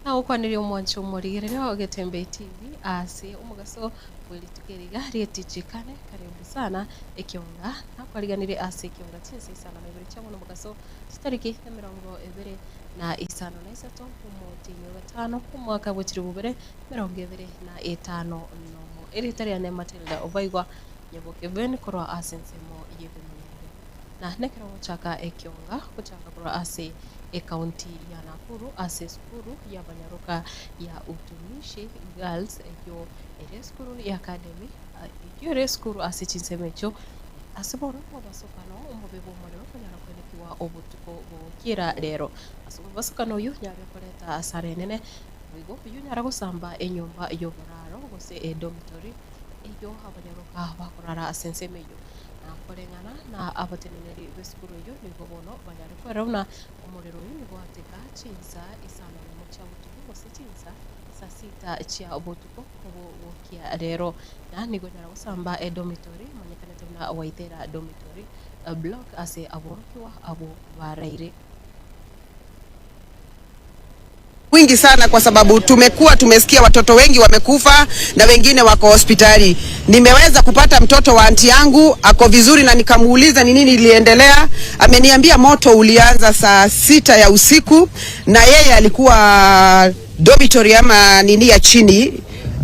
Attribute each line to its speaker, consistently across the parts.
Speaker 1: Nagokwanirie omwancho omorigereria o Getembe TV ase omogaso bwe rituko eri iga rietichikane karibu sana ekionga nakwariganirie ase ekionga chinsa isano na ibere chia bono omogaso chitariki 25 omotienyi o gatano omwaka bwe chilifu bibere 2051. Erieta riane Matilda Obaigwa Nyaboke Ben korwa ase ensemo y'ebemanyerero. Na nekero gochaka ekionga gochaka korwa ase ecounty ya Nakuru ase esukuru y'abanyaroka ya Utumishi Girls eyio ere esukuru ya academy eyio ere esukuru ase chinsemo echio ase bono omobasokano omobe bw'omorero okonyara koenekiwa obotuko bogokira rero. Ase omobasokano oyio nyare koreta asara enene boigo oyio onyara gosamba enyomba y'oboraro gose edormitory eyio abanyaroka bakorara ase ensemo eyio. Na koreng'ana na abateneneri b'esukuru eyio nigo bono banyare kwerora buna omorero oyio nigo gwateka chinsa isano nemo chia botuko gose chinsa saa sita chia botuko obogokia rero. Na nigo onyara gosamba edomitori emanyekanete buna Waithera Dormitory Block ase aborokigwa abwo baraire.
Speaker 2: Mwingi sana kwa sababu tumekuwa tumesikia watoto wengi wamekufa na wengine wako hospitali. Nimeweza kupata mtoto wa anti yangu ako vizuri, na nikamuuliza ni nini iliendelea. Ameniambia moto ulianza saa sita ya usiku na yeye alikuwa dormitory ama nini ya chini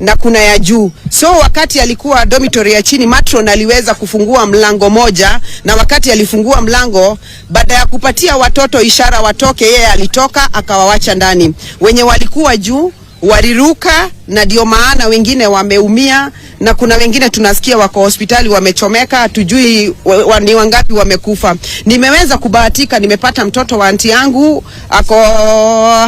Speaker 2: na kuna ya juu. So wakati alikuwa dormitory ya chini, matron aliweza kufungua mlango moja, na wakati alifungua mlango, baada ya kupatia watoto ishara watoke, yeye alitoka akawawacha ndani. Wenye walikuwa juu waliruka, na ndio maana wengine wameumia, na kuna wengine tunasikia wako hospitali wamechomeka, hatujui wa, wa, ni wangapi wamekufa. Nimeweza kubahatika, nimepata mtoto wa anti yangu ako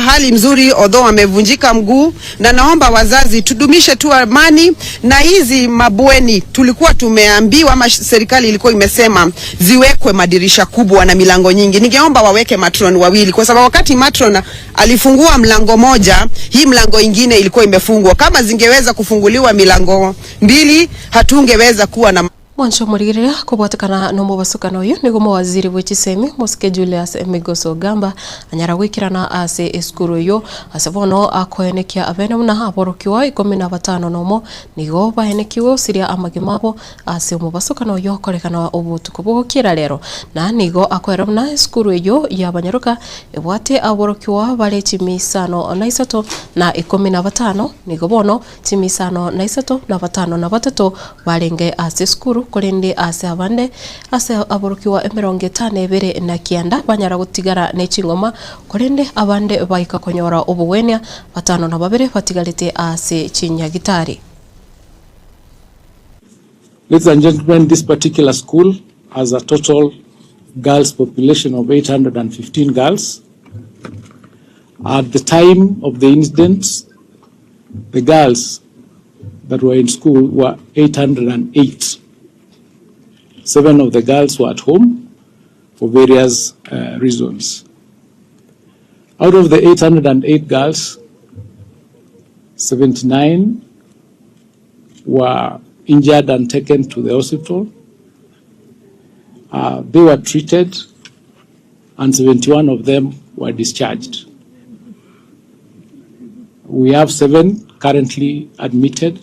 Speaker 2: hali mzuri, although amevunjika mguu, na naomba wazazi tudumishe tu amani na hizi mabweni tulikuwa tumeambiwa ama serikali ilikuwa imesema ziwekwe madirisha kubwa na milango nyingi. Ningeomba waweke matron wawili, kwa sababu wakati matron alifungua mlango moja, hii mlango ingine ilikuwa imefungwa. Kama zingeweza kufunguliwa milango mbili, hatungeweza kuwa na
Speaker 1: Mwancho omorigereria kobwatekana nomobasokano oyio nigo omowaziri bwe chisemi Mosike Julius Migos Ogamba anyara goikerana ase esukuru eyio ase bono akoenekia abene buna aborokigwa ikomi na batano nomo nigo baenekiwe gosiria amagima abo ase omobasokano oyio okorekana obotuko bogokiera rero na nigo akoera buna esukuru eyio y'abanyaroka ebwate aborokigwa bare chimi isano na isato na ikomi na batano nigo bono Chimi isano na isato, na batano na batato barenge ase esukuru, korende aase abande ase aborokigwa emerongo etano ebere na kianda banyara gotigara ne chingoma, korende abande baika konyora obogwenia, batano na babere batigarete ase chinyagitari.
Speaker 3: Ladies and gentlemen, this particular school has a total girls population of 815 girls. At the time of the incident, the girls that were in school were 808. Seven of the girls were at home for various uh, reasons. Out of the 808 girls, 79 were injured and taken to the hospital. Uh, they were treated and 71 of them were discharged. We have seven currently admitted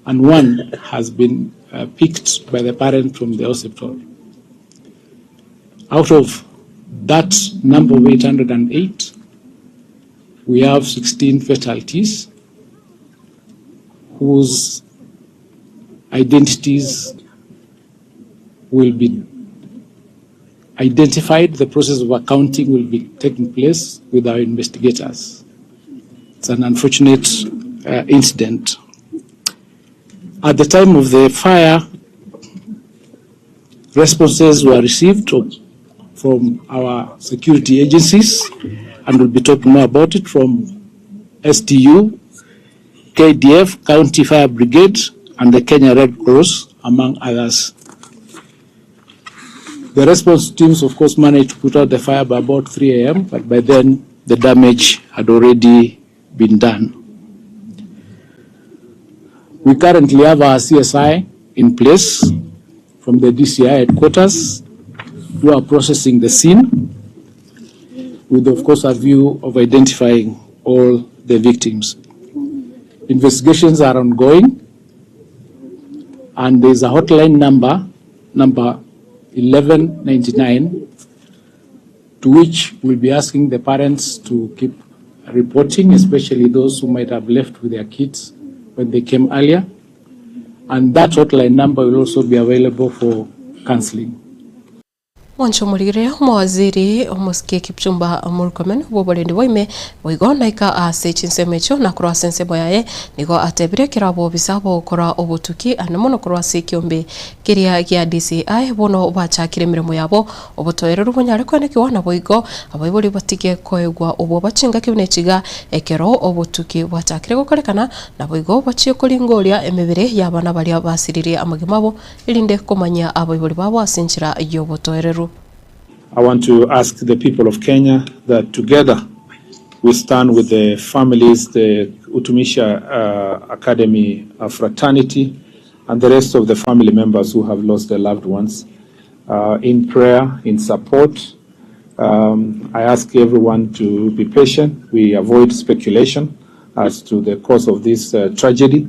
Speaker 3: and one has been uh, picked by the parent from the hospital. Out of that number of 808, we have 16 fatalities whose identities will be identified. The process of accounting will be taking place with our investigators. It's an unfortunate uh, incident. At the time of the fire, responses were received from our security agencies, and we'll be talking more about it from STU, KDF, County Fire Brigade, and the Kenya Red Cross, among others. The response teams, of course, managed to put out the fire by about 3 a.m., but by then the damage had already been done. We currently have our CSI in place from the DCI headquarters who are processing the scene with, of course, a view of identifying all the victims. Investigations are ongoing and there is a hotline number, number 1199, to which we'll be asking the parents to keep reporting, especially those who might have left with their kids when they came earlier. And that hotline number will also be available for counseling.
Speaker 1: Mwanche omorigere omowaziri omosike Kipchumba Murkomen bw'oborendi bwaime boigo naika ase chinsemo echio na korwa ase ensemo yaye nigo atebire kera obobisa bogokora obotuki ande mono korwa ase ekiombe keria gia DCI bono bachakire emeremo yabo obotoereru bonyare koenekiwa naboigo abaibori batige koegwa obwoba chingaki buna echiga ekero obotuki bwachakire gokorekana naboigo bachie koringoria emebere y'abana baria basiririe amagima abo erinde komanyia abaibori babo ase enchera y'obotoereru.
Speaker 4: I want to ask the people of Kenya that together we stand with the families, the Utumishi Academy fraternity, and the rest of the family members who have lost their loved ones in prayer, in support. I ask everyone to be patient. We avoid speculation as to the cause of this tragedy.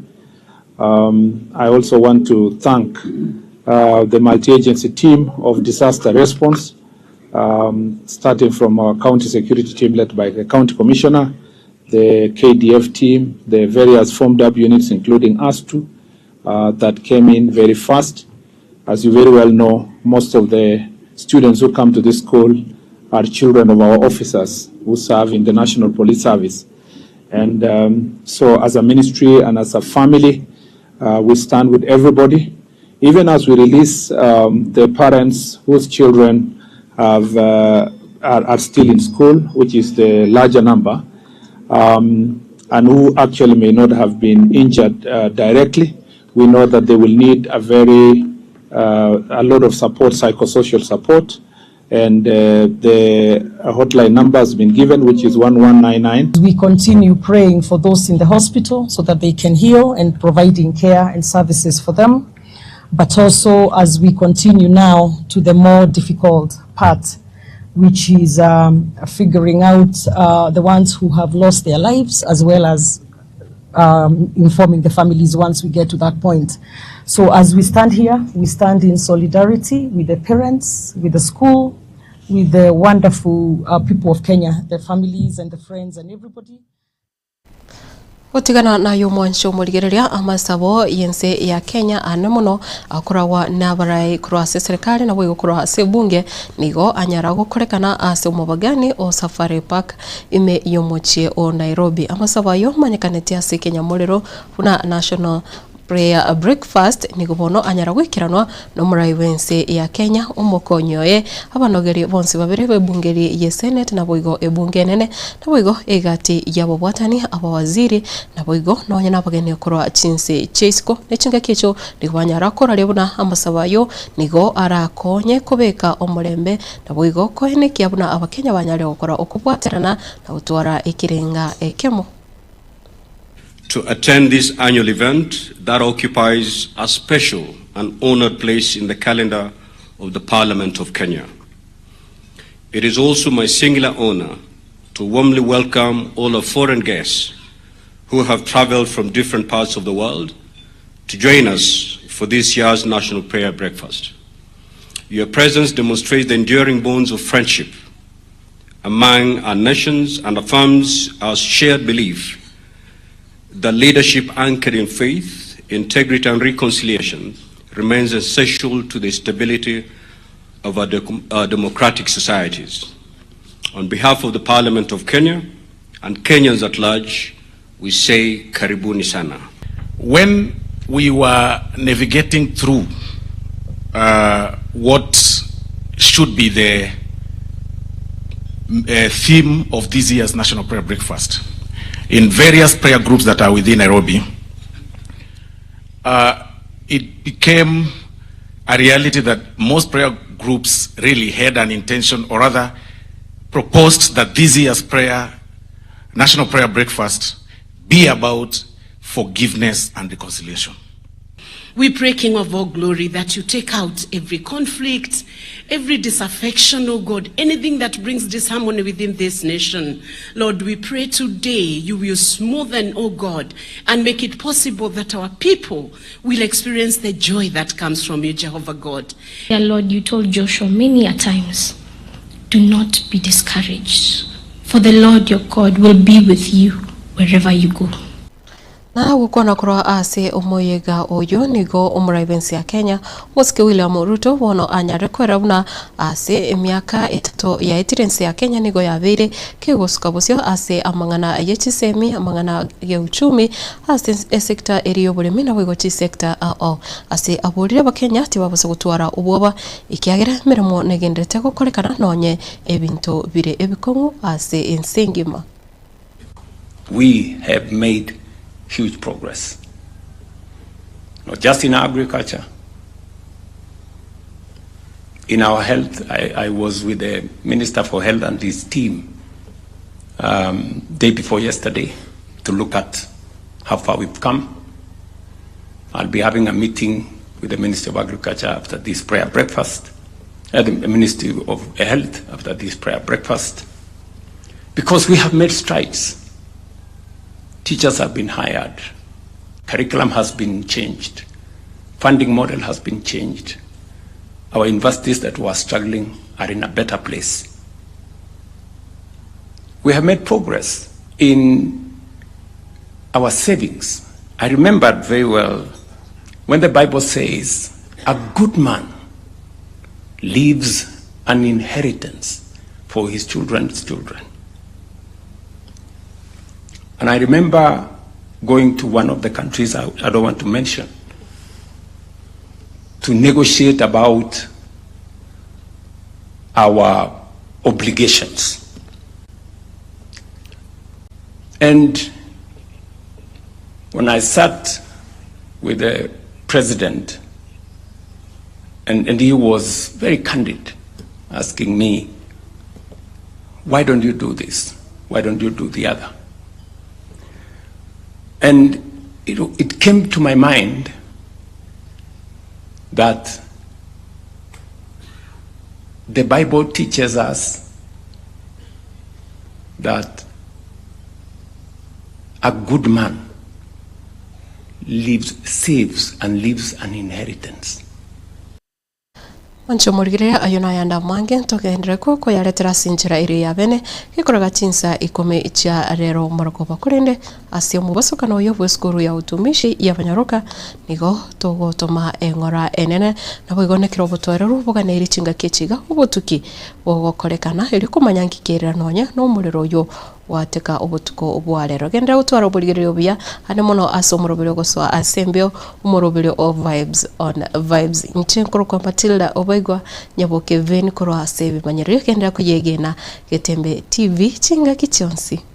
Speaker 4: I also want to thank the multi-agency team of disaster response, starting from our county security team led by the county commissioner, the KDF team, the various formed up units, including ASTU, that came in very fast. As you very well know, most of the students who come to this school are children of our officers who serve in the National Police Service. And so as a ministry and as a family, we stand with everybody. Even as we release the parents whose children are still in school, which is the larger number, and who actually may not have been injured directly, we know that they will need a lot of support, psychosocial support, and the hotline number has been given, which is 1199.
Speaker 5: We continue praying for those in the hospital so that they can heal and providing care and services for them. But also as we continue now to the more difficult part, which is figuring out the ones who have lost their lives, as well as informing the families once we get to that point. So as we stand here, we stand in solidarity with the parents, with the school, with the wonderful people of Kenya, the families and the friends and everybody.
Speaker 1: Gotigana naye omwancho omorigereria amasabo y'ense ya Kenya ane mono akoragwa n'abarai korwa ase eserekari naboigo korwa ase ebunge nigo anyara gokorekana ase omobagani o Safari Park ime y'omochie o Nairobi. Amasabo ayio amanyekaneti ase ekenyamorero buna National Prayer Breakfast nigo bono anyara goikeranwa nomorai bw'ense ya Kenya, omokonyi oye, abanogeri bonsi babere b'ebunge eri ye Senate naboigo ebunge enene, naboigo egati y'ababwatani, abawaziri, naboigo nonye nabageni korwa chinse chia isiko ne chingaki echio nigo banyara koraria buna amasabo ayio nigo arakonye kobeka omorembe naboigo koenekia buna abakenya banyare gokora okobwaterana na gotwara ekerenga ekemo.
Speaker 6: To attend this annual event that occupies a special and honored place in the calendar of the Parliament of Kenya. It is also my singular honor to warmly welcome all our foreign guests who have traveled from different parts of the world to join us for this year's National Prayer Breakfast. Your presence demonstrates the enduring bonds of friendship among our nations and affirms our shared belief that leadership anchored in faith, integrity, and reconciliation remains essential to the stability of our democratic societies. On behalf of the Parliament of Kenya and Kenyans at large, we say karibuni sana.
Speaker 7: When we were navigating through what should be the theme of this year's National Prayer Breakfast, in various prayer groups that are within Nairobi, it became a reality that most prayer groups really had an intention, or rather proposed, that this year's National Prayer Breakfast be about forgiveness and reconciliation.
Speaker 8: We pray, King of all glory, that you take out every conflict, every disaffection, oh God, anything that brings disharmony within this nation. Lord, we pray today you will smoothen, oh God, and make it possible that our people will experience the joy that comes from you, Jehovah God.
Speaker 9: Dear Lord, you told Joshua many a times, do not be discouraged, for the Lord your God will be with you wherever you go.
Speaker 1: Na gokwana korwa ase omoyega oyo nigo omorai bw'ense ya Kenya omosike William Ruto bono anyare kwera buna ase emiaka etato yaetire ense ya Kenya nigo yabeire kegosuka bosio ase amang'ana ye chisemi, amang'ana geuchumi ase esector eria yoboremi naboigo chisector ao ase aborire abakenya tibabasa gotwara obwoba ekiagera emeremo negenderete gokorekana nonye ebinto bire ebikong'u ase ense engima.
Speaker 10: We have made huge progress, not just in agriculture, in our health. I, I was with the Minister for Health and his team um, day before yesterday to look at how far we've come. I'll be having a meeting with the Ministry of Agriculture after this prayer breakfast, uh, the Ministry of Health after this prayer breakfast, because we have made strides. Teachers have been hired, curriculum has been changed, funding model has been changed. Our universities that were struggling are in a better place. We have made progress in our savings. I remembered very well when the Bible says, A good man leaves an inheritance for his children's children. And I remember going to one of the countries I, I don't want to mention to negotiate about our obligations. And when I sat with the president, and, and he was very candid, asking me, why don't you do this? Why don't you do the other? And it, it came to my mind that the Bible teaches us that a good man leaves, saves and leaves an inheritance.
Speaker 1: Mwanche omorigereria ayio nayande amange ntogenderere koyaretera ase enchera ere ya bene, gekoraga chinsa ikomi chia rero morogoba. Korende ase omobosokano oyo bw'esukuru ya utumishi y'abanyaroka nigo togotoma eng'ora enene, naboigo nekero obotoereru boganeiri chingaki echi iga obotuki bogokorekana erio komanya nki kerera nonya nomorero oyo Gwateka obotuko bwa rero. Genderera gotwara oborigereria obuya ande mono ase omoroberio ogosoa ase embeo, omoroberio o Vibes on Vibes. Inche nkorokwa Matilda Obaigwa Nyaboke Vane korwa ase ebimanyererio. Genderera koyegena Getembe TV chingaki chionsi.